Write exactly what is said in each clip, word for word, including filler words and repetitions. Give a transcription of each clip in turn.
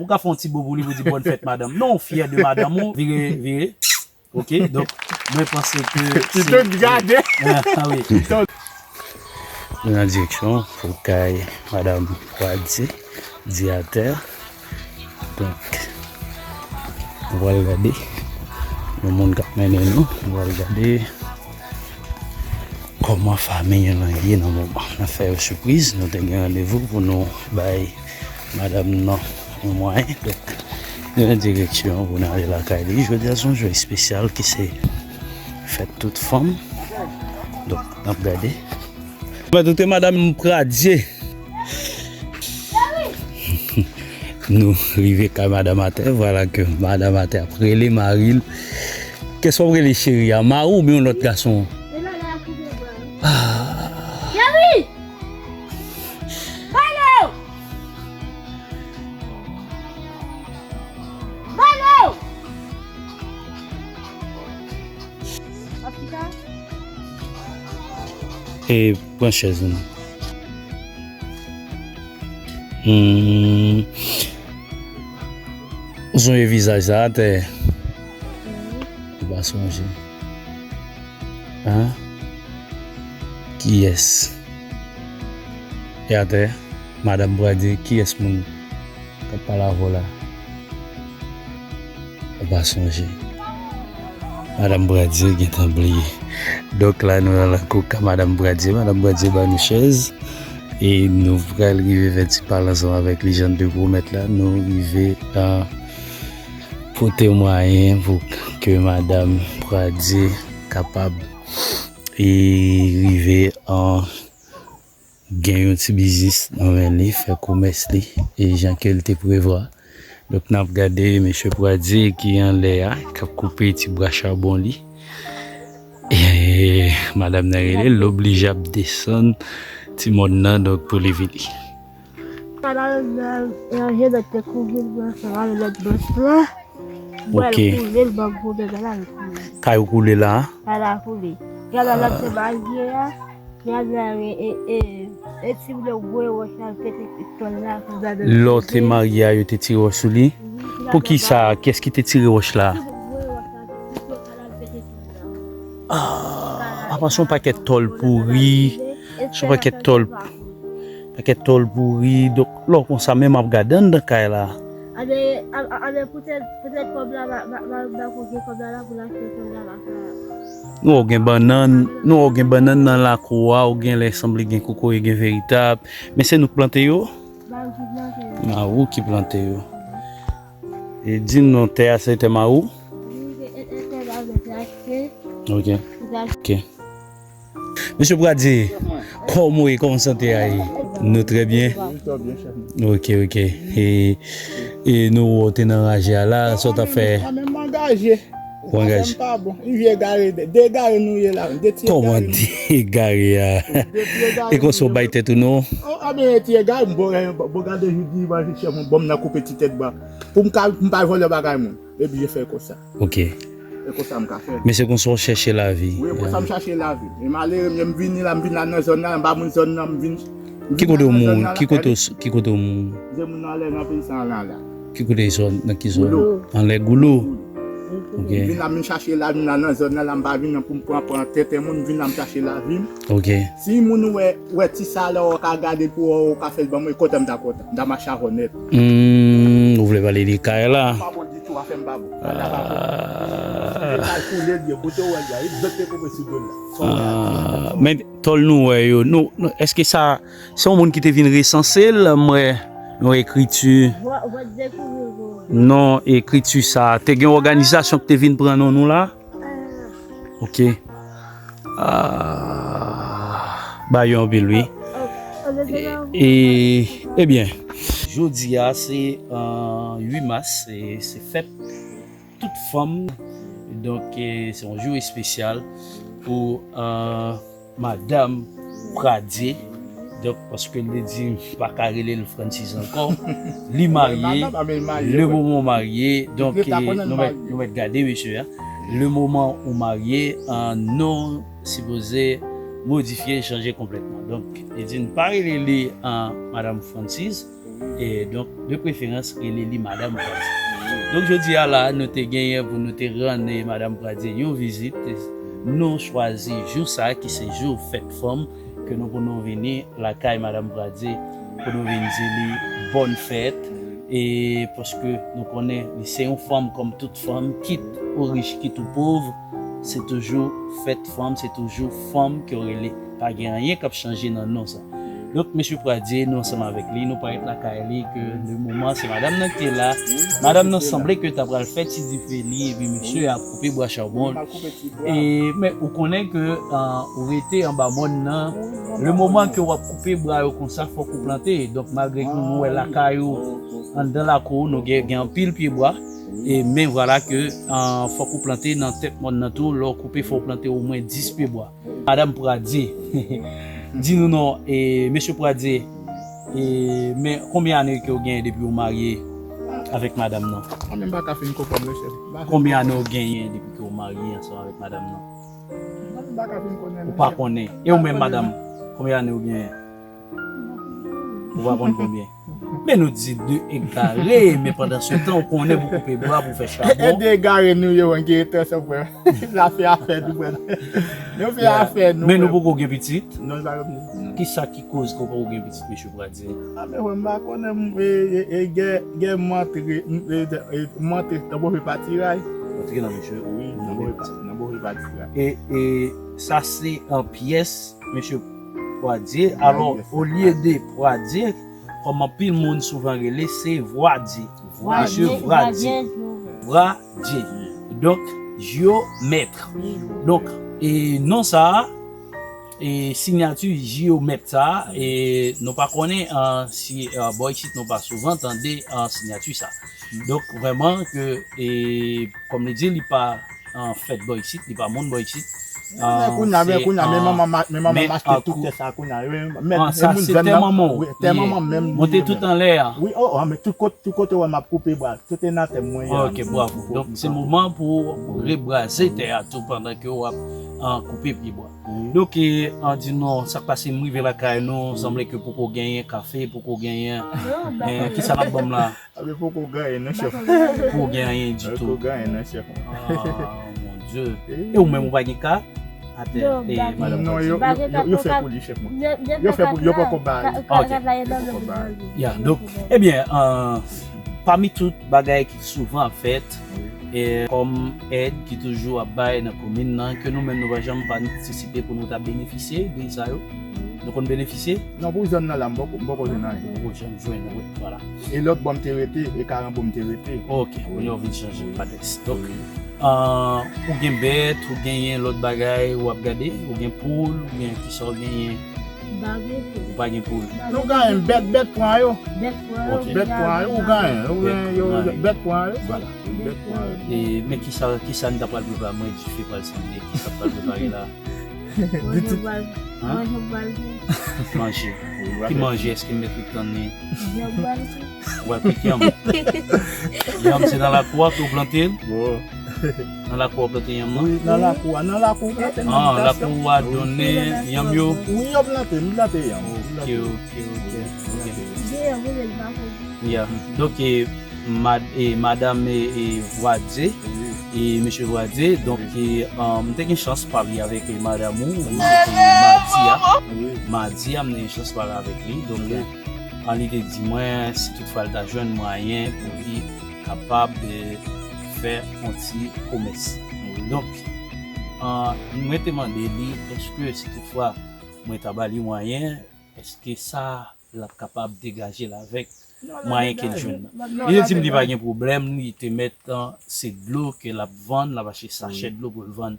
Ou ka fè yon ti bo pou li pou di bòn fèt madanm. Non, ou fyè de madanm ou. Vire, vire. Ok, donk, mwen panse ke se... Ti tout gade. Ah, ah, wi. Nou nan direksyon pou kay madanm Pradye, di atè. Donk, nou pral gade yon moun k ap mennen nou. Nou pral gade kòman fanmi an ye nan moman. N ap fè yo sipriz. Nou te gen randevou pou nou bay madanm nan yon mwayen. Donk, nou nan direksyon pou n ale lakay li. Jodi a se yon jou espesyal ki se fèt tout fanm. Donk, n ap gade. Mwen, tout madanm Pradye. Nou rive kay madanm atè, vwala ke madanm atè ap rele mari l. Kès w ap rele cheri a, mari w oubyen yon lòt gason? Ah. Cheri! Balo! Balo! Afrika? E, pran chèz ou non. Hmm. Ou sonje vizaj sa atè? Ou pa sonje? Hein? Kiyès? E atè, madanm Pradye, kiyès moun k ap pale avè w la? Ou pa sonje. Madanm Pradye gentan bliye. Donk la, nou nan lakou ka madanm Pradye. Madanm Pradye ba nou chèz. E nou pral rive fè ti pale ansanm avèk li, jan n te pwomèt la. Nou rive a pote mwayen pou ke madanm Pradye kapab e rive an gen yon ti biznis nan men li, fè komès li, e jan ke l te prevwa. Donk, n ap gade mesye Pradye ki anlè a, k ap koupe ti bwa chabon li. E madanm nan rele l, l oblije ap desann ti mòn nan, donk, pou li vini. Pantalon nan ranje, lòt te kouvri l ansanm avèk lòt bòs la. Mwen, ok, koule l ban m pwoblèm nan lari koule. Kay ou koule la? Kay la koule. Gade lòt te marye a. Gade la, e, e, e, e ti moun yo voye wòch la, pete tòl la, pou gade. Lè w te marye a, yo te tire wòch sou li? Wi, pou ki sa? Kiyès ki te tire wòch la? Ti moun voye wòch la, pou kay la pete tòl la. Ah, apa se yon pakèt tòl pouri, se yon pakèt tòl, pakèt tòl pouri. Donk, lè w konsa, menm ap gade anndan kay la. Anben, a, a, anben, poutèt, poutèt kòb la, ma, ma, ma, ma, pou gen kòb la, la, pou l achte tòl la, la, sa. Nou wè w gen bannann, nou wè w gen bannann nan lakou a, ou gen lè sanble gen kokoye, gen veritab. Men se nou k plante yo? Mari ki plante yo. Mari ki plante yo. E di n non, tè a se tè mari w? Wi, se, e, e, tè la, mwen te achte. Ok. Mwen te achte. Ok. Mesye Pradye, kòman w ye? Kòman sante a ye? Nou trè byen? Nou trè byen, chèf. Ok, ok. E, e nou wè w te nan raje a la, sa w t ap fè? Mwen menm, mwen angaje. Ou angaje? Afè m pa bon. Yon vye egare, de, de egare nou ye la, de ti egare. Kòman de egare a? De ti egare nou ye. E konsa w bay tèt ou non? Oh, a ben, ti egare, m bon, bon gade jodi, manje chèf, m bon, m nan koupe ti tèt ba. Pou m ka, m pa vòlè bagay moun. Epi je fè konsa. Ok. E konsa m ka fè. Men se konsa w chèche lavi. Wi, e konsa m chache lavi. E malere m ye, m vini la, m vin la nan zòn nan, m pa moun zòn nan, m vin. Ki kote w moun? Ki kote w, ki kote w moun? Se moun anlè nan peyi sa la, la. Ki kote zòn, nan ki zòn? Goulo. Anlè Goulo. Ok. M vin la, m vin chache lavi m la nan zòn nan la, m pa vin nan pou m pran, pran tenten moun, m vin la, m chache lavi m. Ok. Si moun ou wè, wè ti sa la, ou ka gade pou ou, ou ka fè l ban mwen, e kontan m ta kontan. M ta mache avè w nèt. Hmm, ou vle pale de kay la? Pa bon ditou, afè m pa bon. Bagay la pa bon. Ah. Se kay koule l ye, kote w wè l la, e dlo te konpre sou do l la. Sa w wè a. Ah, men tòl nou wè yo, nou, nou, èske sa, se yon moun ki te vin resanse l, m wè yon ekriti. Vwa, vwa dekouvri l. Non, ekriti sa, te gen òganizasyon ki te vin pran non nou la? Ah. Ok. Ah, ba yo anpil, wi. E, e, ebyen, jodi a se, euh, uit mas, se, se fèt tout fanm. Donk, eh, se yon jou espesyal pou, euh, madanm Pradye. Donk, paske l te di m pa ka rele l Francis ankò. Li marye, le moman w marye, donk, eh, nou mèt, nou mèt gade mesye a. Le moman ou marye, an non sipoze modifye, chanje konplètman. Donk, li di n pa rele li an madanm Francis, E donk, de preferans, rele li Madanm Pradye. Donk, jodi a la, nou te genyen pou nou te rann, e, Madanm Pradye yon vizit. Nou chwazi jou sa a, ki se jou fèt fanm, ke nou pou nou vini lakay Madanm Pradye, pou nou vin di li bòn fèt. E paske nou konnen li se yon fanm kòm tout fanm, kit ou rich, kit ou pòv, se toujou fèt fanm, se toujou fanm ke w rele. Pa gen anyen k ap chanje nan non sa. Donk, mesye Pradye, nou ansanm avèk li, nou parèt lakay li, ke le moman, se madanm nan ki te la. Madanm nan sanble ke ta pral fè ti dife li, epi mesye a koupe bwa charbon. E, men ou konnen ke, ah, ou rete anba mòn nan, le moman ke w ap koupe bwa yo konsa, fòk ou plante. Donk, malgre ke nou wè lakay ou, anndan lakou, nou gen, gen anpil pye bwa. E, men vwala ke, ah, fòk ou plante nan tèt mòn nan tou, lè w koupe, fò w plante omwen dis pye bwa. Madanm Pradye. Di nou non, e, mesye Pradye, e, men konbyen ane ke w genyen depi w marye avèk madanm nan? Mwen menm pa ka fin konprann, mesye. Konbyen ane w genyen depi ke w marye ansanm avèk madanm nan? Mwen menm pa ka fin konnen, mesye. Ou pa konnen. E ou menm, madanm, konbyen ane w genyen? Ou pa konn konbyen? Men nou di de egare, men pandan se tan, ou konnen pou koupe bwa, pou fè chabon. E de egare nou ye, wi, ki etan sa, frè. N ap fè afè nou, frè. Nou fè afè nou, men nou poko gen pitit. Non, nou pa gen pitit, non. Kisa ki koz ke w poko gen pitit, mesye Pradye? A, men, frè, m pa konnen, m, e, e, e, gen, gen m antre, m, e, e, m antre nan move patiray. Antre nan move, wi, nan move pa-, nan move patiray. E, e, sa se an pyès, mesye Pradye. Alò, olye de Pradye, kòm anpil moun souvan rele, se Vwadye. Mesye Vwadye. Vwadye. Donk, jiyomèt. Donk, e non sa a, e siyati jiyomèt sa a, e nou pa konnen, ah, si, ah, bò isit nou pa souvan tande, ah, siyati sa. Donk, vrèman ke, e kòm li di, li pa, ah, fèt bò isit, li pa moun bò isit. Men kounye a, men kounye a, men manman m, men manman m achte tout tè sa kounye a. Men sa se tè manman w. Wi, tè manman m menm. Monte tout anlè a. Wi, o, o, men tout kote, tout kote w wè m ap koupe bwa, tout e nan tè mwen an. Ok, bravo. Donk, se moman pou w rebraze tè a tou pandan ke w ap, ah, koupe pye bwa. Donk, e, an di nou, sa k pase, m rive lakay nou, sanble ke poko genyen kafe, poko genyen, e, kisa n ap ban m la? A, men poko gen anyen non, chèf. Poko gen anyen ditou. Poko gen anyen non, chèf. Ah, mon Dieu. E ou menm, ou pa gen ka? Atè, e, madanm. Non, yo, yo, yo, yo fè pou li, chèf mwen. Yo fè pou li, yo poko ba li. Ok. Yo poko ba li. Ya, donk, ebyen, ah, pami tout bagay ki souvan ap fèt, e, kòm èd ki toujou ap bay nan komin nan, ke nou menm nou pa janm patisipe pou nou ta benefisye de sa yo? Nou konn benefisye? Non, pou zòn nan la, m poko, m poko jwenn anyen. Ou poko janm jwenn, wi, vwala. E lòt bò m te rete, e Karanbo m te rete. Ok, kounye a w vin chanje kontèks. Donk, ah, ou gen bèt, ou genyen lòt bagay, ou ap gade, ou gen poul, oubyen kisa w genyen? M pa gen poul. Ou pa gen poul? Nou genyen bèt, bèt pran yo. Bèt pran yo. Ok. Bèt pran yo, ou genyen. Ou genyen yo, bèt pran yo. Vwala. Bèt pran yo. E, men kisa, kisa n ta pral prepare? Mwen, dife pral sanble. Kisa n pral prepare la? Manje pral, manje pral fè. Manje. Ki manje? Èske m mèt ret tann li? Yanm pral fè. Ou pral pik yanm? Yanm se nan lakou a ke w plante l? Bon. Nan lakou a w plante yanm nan? Wi, nan lakou a. Nan lakou w plante nan mitan. Ah, lakou a donnen yanm yo? Wi, yo plante, m plante yanm. Ok, ok, ok, ok. Gen yanm, wi, men m pa konn. Ya. Donk, e, mad-, e, madanm, e, e, Vwadye, e, mesye Vwadye, donk, e, um, m te gen chans pale avèk, e, madanm ou, e, madi a. Madi a, m te gen chans pale avèk li. Donk, e, an li te di mwen, si toutfwa l ta jwenn mwayen pou li kapab, e, fè yon ti komès. Donk, an, mwen te mande li, èske si toutfwa mwen ta ba li mwayen, èske sa l ap kapab degaje l avèk mwayen ke l jwenn nan? Li te di m li pa gen pwoblèm, li te mèt, an, se dlo ke l ap vann, l ap achte sachè dlo pou l vann,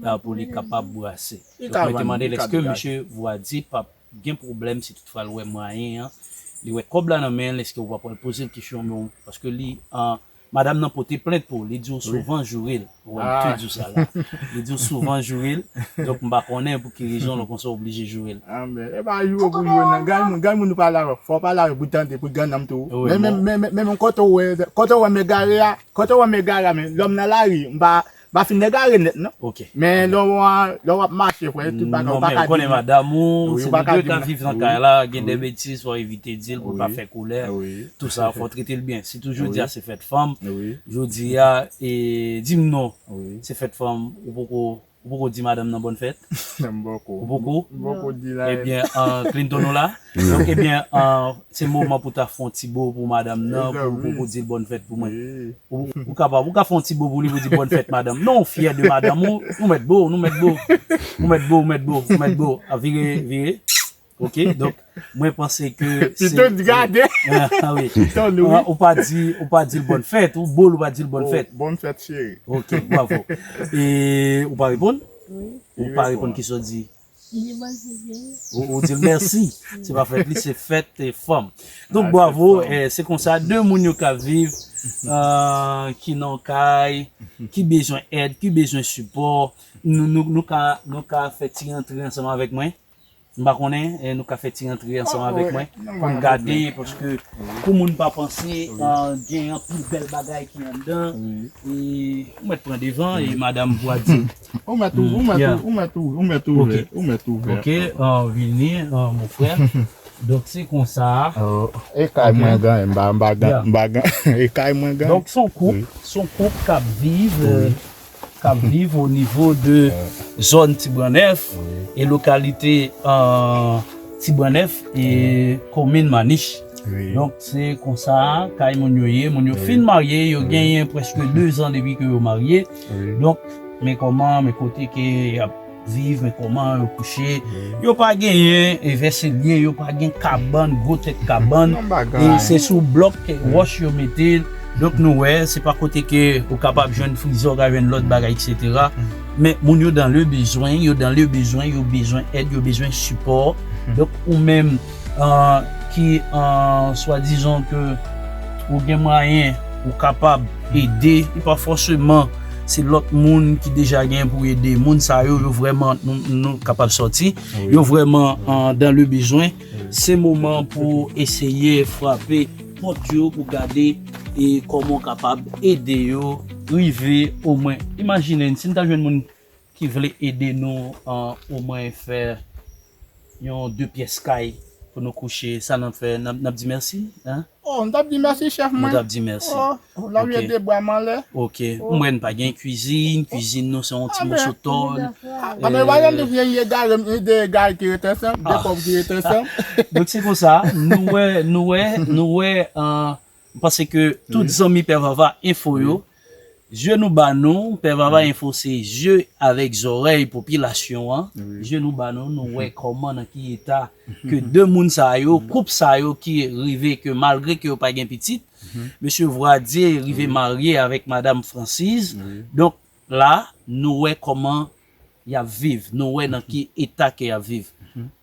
a, pou li kapab brase. Donk, mwen te mande l, èske mesye Vwadye p ap gen pwoblèm si toutfwa l wè mwayen an, li wè kòb la nan men l, èske w pa pral poze l kesyon, men w, paske li, an, madanm nan pote plent pou w, li di w souvan joure l. Ou wè m tou di w sa la. Li di w souvan joure l. Donk, m pa konnen pou ki rezon, lè konsa w oblije joure l. A, men, e pa joure pou joure, non. Gade moun, gade moun ou pale avè l. Fò w pale avè l pou l tande, pou l gen nanm tou. Men, men, men, men, men, kote w wè, kote w wè m egare a, kote w wè m egare a, men, lè m nan lari, m pa, pa fin egare nèt, non. Ok. Men lè w, lè w ap mache, frè, tout bagay, ou pa ka di. Non, men ou konnen madanm ou, se nou de k ap viv nan kay la, gen de betiz, fò w evite di l pou l pa fè kolè. Tou sa, fò w trete l byen. Si toujou di a se fèt fanm, jodi a, e, di m non, se fèt fanm, ou poko, ou poko di madanm nan bòn fèt? M poko. Ou poko? M poko di la. Ebyen, an, Clinton ou la? Donk, ebyen, an, se moman pou ta fè yon ti bo pou madanm nan, pou, pou, pou di l bòn fèt pou mwen. Ou, ou kapab, ou ka fè yon ti bo pou li, pou di bòn fèt madanm. Non, ou fyè de madanm ou, ou mèt bo, nou mèt bo. Ou mèt bo, ou mèt bo, ou mèt bo. A, vire, vire. Ok, donk, mwen panse ke se... Pito di gade. Ah, wi. Pito nou, wi. Ou pa di, ou pa di l bòn fèt, ou bo l, ou pa di l bòn fèt. Bòn fèt, cheri. Ok, bravo. E ou pa reponn? Wi. Ou pa reponn, kisa w di? Li di bòn fèt, cheri. Ou, ou di l mèsi. Se pa fèt li, se fèt, eh, fanm. Donk, bravo, eh, se konsa, de moun yo ka viv, eh, ki nan kay, ki bezwen èd, ki bezwen sipò. Nou, nou, nou ka, nou ka fè ti rantre ansanm avèk mwen. M pa konnen, eh, nou ka fè ti rantre ansanm avèk mwen pou n gade, paske pou moun pa panse, ah, gen anpil bèl bagay ki anndan. E ou mèt pran devan, e madanm pou a di. Ou mèt ou, ou mèt ou, ou mèt ou, ou mèt ouvè, ou mèt ouvè. Ok, ah, vini, ah, mon frè. Donk, se konsa. E kay mwen gen, m pa, m pa gen, m pa gen. E kay mwen gen. Donk, se yon koup, se yon koup k ap viv, eh, k ap viv o nivo de zòn Tibwannèf e lokalite, eh, Tibwannèf e komin Manich. Donk, se konsa kay moun yo ye. Moun yo fin marye, yo genyen prèske de zan depi ke yo marye. Donk, men kòman, men kote ke y ap viv, men kòman yo kouche. Yo pa genyen, e, vèselye, yo pa gen kabann, gwo tèt kabann. E se sou blòk, e, wòch yo mete l. Donk, nou wè, se pa kote ke ou kapab jwenn frizè, ou ka jwenn lòt bagay, etsetera. Men moun yo dans le besoin, yo dans le besoin, yo bezwen èd, yo bezwen sipò. Donk, ou menm, eh, ki, eh, swadizan ke ou gen mwayen, ou kapab ede, e pa fòseman se lòt moun ki deja gen pou ede. Moun sa yo, yo vrèman, nou, nou kapab sòti, yo vrèman, eh, dans le besoin. Se moman pou eseye frape pòt yo, pou gade e kòman w kapab ede yo rive omwen. Imajine n si n ta jwenn moun ki vle ede nou, eh, omwen fè yon de pyès kay pou nou kouche, sa n ap fè, n ap, n ap di mèsi, en? Oh, m t ap di mèsi, chèf mwen. Nou t ap di mèsi. Oh, oh, lòm yo de bra m anlè. Ok. M wè n pa gen kwizin, kwizin nou se yon ti moso tòl. Ah, men pa janm di vye egare, m de egare ki ret ansanm, de pòv ki ret ansanm. Donk se konsa, nou wè, nou wè, nou wè, eh, m panse ke tout zanmi Pè Vava Enfo yo, zye nou ba nou, Pè Vava Enfo se zye avèk zòrèy popilasyon an. Zye nou ba nou, nou wè kòman, nan ki eta ke de moun sa yo, koup sa yo ki rive ke malgre ke yo pa gen pitit, mesye Vradye rive marye avèk madanm Fransiz. Donk la, nou wè kòman y ap viv, nou wè nan ki eta ke y ap viv.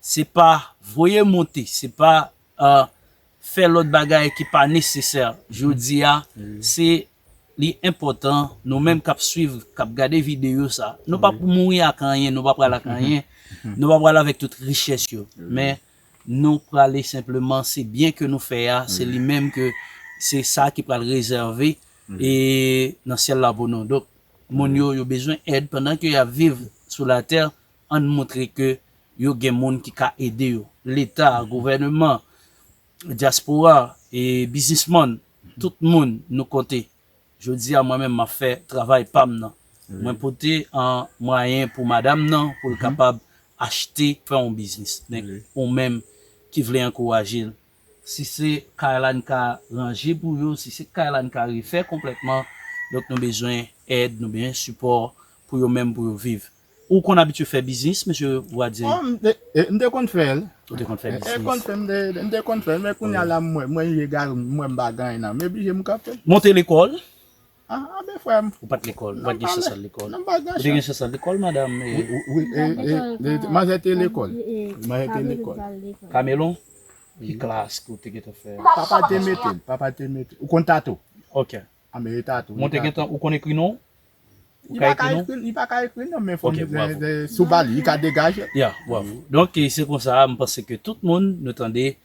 Se pa voye monte, se pa, eh, fè lòt bagay ki pa nesesè. Jodi a, se, li enpòtan, nou menm k ap swiv, k ap gade videyo sa, nou pa pou mouri ak anyen, nou pa pral ak anyen, nou pa pral avèk tout richès yo. Men, nou prale senpleman, se byen ke nou fè a, se li menm ke, se sa ki pral rezève, e nan syèl la pou nou. Donk, moun yo, yo bezwen èd pandan ke y ap viv sou latè, ann montre ke yo gen moun ki ka ede yo. Leta, gouvèneman, dyaspora, e biznismann, tout moun nou konte. Jodi a, mwen menm, m ap fè travay pa m nan. Mwen pote an mwayen pou madanm nan, pou l kapab achte, fè yon biznis. Donk, ou menm ki vle ankouraje l, si se kay la n ka ranje pou yo, si se kay la n ka refè konplètman, donk nou bezwen èd, nou bezwen sipò pou yo menm, pou yo viv. Ou konn abitye fè biznis, mesye Vradye? Oh, m te, e, m te konn fè l. Ou te konn fè biznis? E, konn fè, m te, m te konn fè l, men kounye a la, mwen, mwen, m egare, mwen, m pa gen anyen nan men, blije m kanpe. Monte lekòl? Ah, ah, ben, frè m. Ou pa t lekòl, ou pa t gen chans al lekòl. Ou te gen chans al lekòl, madanm? Wi, wi, e, e, manzè te lekòl. Manzè te lekòl. Kamelon? Ki klas ke w te gentan fè? Papa te mete l, papa te mete l. Ou konn tato? Ok. Ah, men e tato. Mwen te gentan, ou konn ekri non? Li pa ka ekri, li pa ka ekri non, men fò m sou pa li, li ka degaje. Ya, bravo. Donk, e, se konsa, m panse ke tout moun, nou tande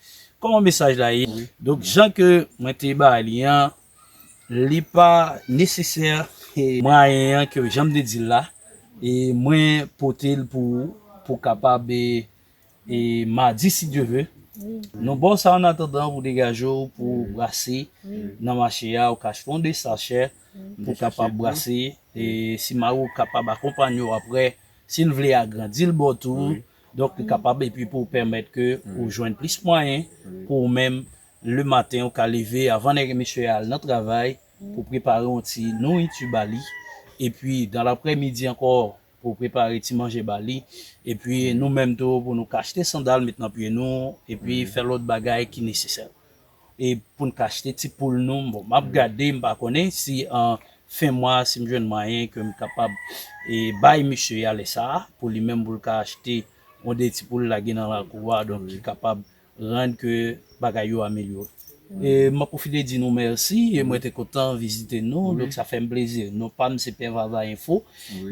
kòman mesaj la ye. Donk, jan ke mwen te ba li an, li pa nesesè E mwayen an ke jan m te di l la, e mwen pote l pou ou, pou kapab, e, e madi, si Dye ve, nou ba w sa an atandan pou degaje w, pou brase nan mache a, ou ka achte yon de sachè pou kapab brase, e si mari w kapab akonpanye w apre, si l vle agrandi l ba w tou, donk li kapab, epi pou pèmèt ke ou jwenn plis mwayen pou ou menm, le maten ou ka leve avan nèg mesye al nan travay, pou prepare yon ti nouriti ba li, epi dan laprèmidi ankò pou prepare ti manje ba li, epi nou menm tou pou nou ka achte sandal met nan pye nou, epi fè lòt bagay ki nesesè. E pou n ka achte ti poul nou, bon, m ap gade, m pa konnen si an fen mwa, si m jwenn mwayen ke m kapab, e bay mesye a lè sa a, pou li menm pou l ka achte yon de ti poul lage nan lakou a, donk ki kapab rann ke bagay yo amelyore. E m ap pwofite di nou mèsi, e mwen te kontan vizite nou, donk sa fè m plezi. Non pa m se Pè Vava Enfo,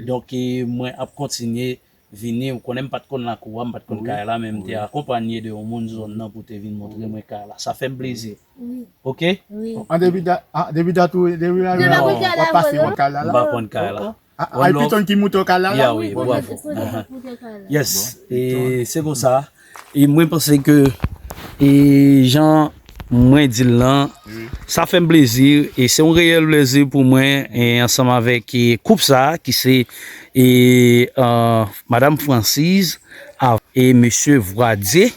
donk e mwen ap kontinye vini, ou konnen m pa t konn lakou a, m pa t konn kay la, men m te akonpanye de yon moun zòn nan pou te vin montre mwen kay la. Sa fè m plezi. Oke? An depi dat, an depi dat ou, depi dat ou, w ap pase wè kay la la? M pa konn kay la. Ay piton ki moute w kay la la? Ya wi, bravo. Yes, e se konsa. E mwen panse ke, e jan mwen di l lan, sa fè m plezi, e se yon reyèl plezi pou mwen, e ansanm avèk, e koup sa a, ki se, e, e, Madanm Fransiz, e mesye Vwadye.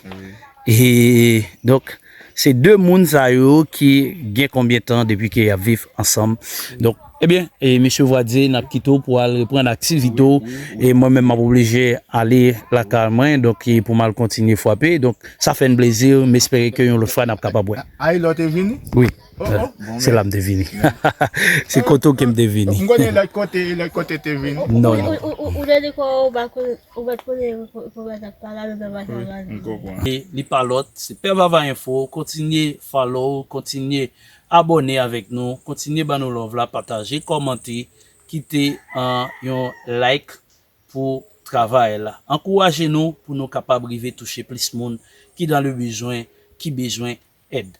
E donk, se de moun sa yo ki gen konbyen tan depi ke y ap viv ansanm. Donk, ebyen, e mesye Vwadye, n ap kite w pou al reprann aktivite w. E mwen menm, m ap oblije ale lakay mwen, donk, e pou m al kontinye frape. Donk, sa fè n plezi, m espere ke yon lòt fwa n ap kapab wè. Ay, lè w te vini? Wi. Se la m te vini. Se kote w ke m te vini. M konnen lòt kote, lòt kote te vini. Non, non. Ou, ou, ou, ou, ou te di kwa ou pa konn, ou pa t konnen pou, pou mwen t ap pale avè Pè Vava. M konprann. E li pa lòt, se Pè Vava Enfo. Kontinye follow, kontinye abòne avèk nou, kontinye ban nou love la, pataje, kòmante, kite, an, yon like pou travay la. Ankouraje nou pou nou kapab rive touche plis moun ki dans le besoin, ki bezwen èd.